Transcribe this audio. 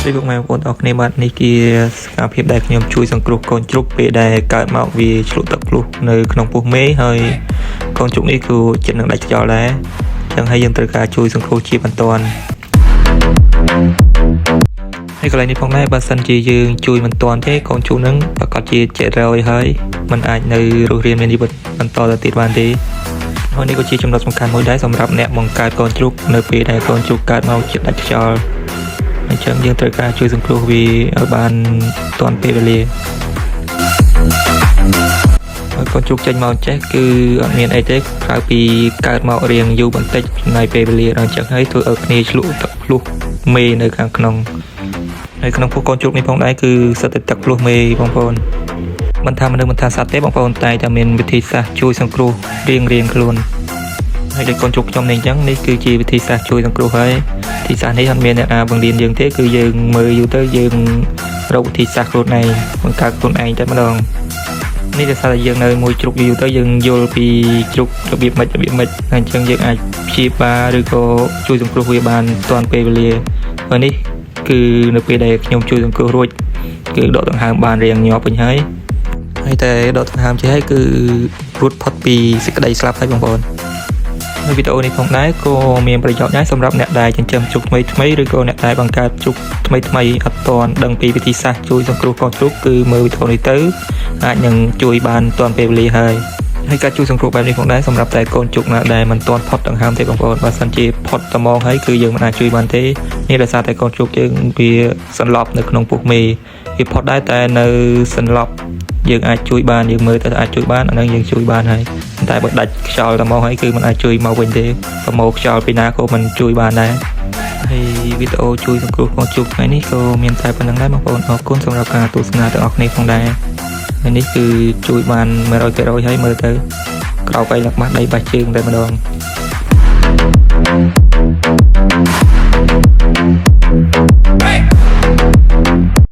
ស្តីពុកម៉ែបងប្អូនទាំងអស់គ្នាបាទនេះជាសកម្មភាពដែលខ្ញុំជួយសង្គ្រោះកូនជ្រូកពេលដែលកើតមកវាឆ្លុះទឹកភ្លោះនៅក្នុងពោះមេហើយកូនជ្រូកនេះគឺចិត្តនឹងដាច់ខ្យល់ដែរចឹងហើយយើងត្រូវការជួយសង្គ្រោះជាបន្ទាន់ហើយកន្លែងនេះផងដែរបើសិនជាយើងជួយមិនទាន់ទេកូនជ្រូកនឹងប្រកាសជាចិត្តរយហើយมันអាចនៅរស់រានមានជីវិតបន្តទៅទៀតបានទេហើយនេះក៏ជាចំណុចសំខាន់មួយដែរសម្រាប់អ្នកបង្កើតកូនជ្រូកនៅពេលដែលកូនជ្រូកកើតមកចិត្តដាច់ខ្យល់ អញ្ចឹងយើងត្រូវការជួយសង្គ្រោះវាឲ្យបានទាន់ពេលវេលាហើយកូនជ្រូកចេញមកចេះគឺអត់មានអីទេក្រៅពីកើតមករៀងយូរបន្តិចចំណាយពេលវេលាដល់អញ្ចឹងហើយធ្វើឲ្យគ្នាឆ្លក់ទឹកភ្លោះមេនៅខាងក្នុងហើយក្នុងពោះកូនជ្រូកនេះផងដែរគឺសិតតែទឹកភ្លោះមេបងប្អូនមិនថាមនុស្សមិនថាសត្វទេបងប្អូនតែតែមានវិធីសាស្ត្រជួយសង្គ្រោះរៀងរៀងខ្លួនហើយដូចកូនជ្រូកខ្ញុំនេះអញ្ចឹងនេះគឺជាវិធីសាស្ត្រជួយសង្គ្រោះហើយ វិធីសាស្ត្រនេះអត់មានអ្នកណាបង្រៀនយើងទេគឺយើងមើលយូរទៅយើងរកវិធីសាស្ត្រខ្លួនឯងបង្កើតខ្លួនឯងតែម្ដងនេះដោយសារតែយើងនៅមួយជ្រុកយូរទៅយើងយល់ពីជ្រុករបៀបម៉េចរបៀបម៉េចហើយអញ្ចឹងយើងអាចព្យាបាលឬក៏ជួយសង្គ្រោះវាបានទាន់ពេលវេលាហើយនេះគឺនៅពេលដែលខ្ញុំជួយសង្គ្រោះរួចគឺដកដង្ហើមបានរៀងញាប់វិញហើយហើយតែដកដង្ហើមចេះហើយគឺរួចផុតពីសេចក្តីស្លាប់ហើយបងប្អូន នៅវីដេអូនេះផងដែរក៏មានប្រយោជន៍ដែរសម្រាប់អ្នកដែលចិញ្ចឹមជ្រូកថ្មីថ្មីឬក៏អ្នកដែលបង្កើតជ្រូកថ្មីថ្មីអត់ទាន់ដឹងពីវិធីសាស្ត្រជួយសង្គ្រោះកូនជ្រូកគឺមើលវីដេអូនេះទៅអាចនឹងជួយបានទាន់ពេលវេលាហើយហើយការជួយសង្គ្រោះបែបនេះផងដែរសម្រាប់តែកូនជ្រូកណាដែលមិនទាន់ផុតដង្ហើមទេបងប្អូនបើសិនជាផុតត្មងហើយគឺយើងមិនអាចជួយបានទេនេះដោយសារតែកូនជ្រូកយើងវាសន្លប់នៅក្នុងពោះមេវាផុតដែរតែនៅសន្លប់យើងអាចជួយបានយើងមើលទៅអាចជួយបានអានឹងយើងជួយបានហើយ តែបើដាច់ខ្យល់តែមកហើយគឺมันអាចជួយមកវិញទេប្រមូលខ្យល់ពីណាក៏មិនជួយបានដែរហើយវីដេអូជួយសង្គ្រោះកូនជ្រូកថ្ងៃនេះក៏មានតែប៉ុណ្្នឹងដែរបងប្អូនអរគុណសម្រាប់ការទស្សនាទាំងអស់គ្នាផងដែរហើយនេះគឺជួយបាន100%ហើយមើលទៅក្រោកឯងលក្ខម៉ាស់ដីបាសជើងតែម្ដង។